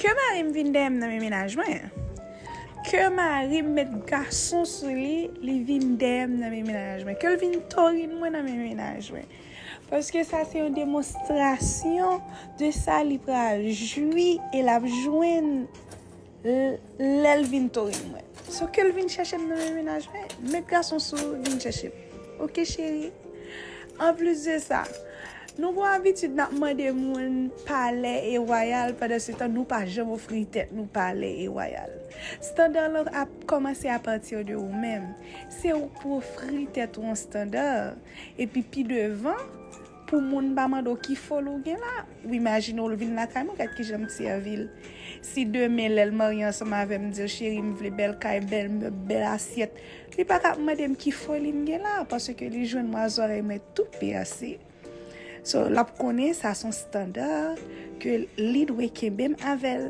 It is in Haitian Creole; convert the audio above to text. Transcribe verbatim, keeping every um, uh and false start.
Ke mari m vin dèyè m nan men mennaj mwen. Ke mari m met gason sou li, li vin dèyè m nan men mennaj mwen. Ke l vin torin mwen nan men mennaj mwen. Paske sa se yon demonstrasyon de sa li pral jwi e l ap jwenn l- lè l vin torin mwen. So ke l vin chèche m nan men mennaj mwen, met gason sou vin chèche m. Oke cheri. Anplis de sa, nou gon abitid n ap mande moun palè e wayal, pandan se tan nou pa janm ofri tèt nou palè e wayal. Estanda lan ap kòmanse apati de ou menm. Se ou k pou ofri tèt ou yon estanda. Epi pi devan, pou moun pa mande w ki foli w gen la, ou imajine w l vin lakay mwen, gad kijan m t sèvi l. Si demen lè l marye ansanm avè m, m di l, cheri, m vle bèl kay, bèl mèb, bèl asyèt, li pa ka ap mande m ki foli m gen la, paske li jwenn mwa zòrèy mwen tou pèse. So, l ap konnen sa se yon estanda ke li dwe kenbe m avè l.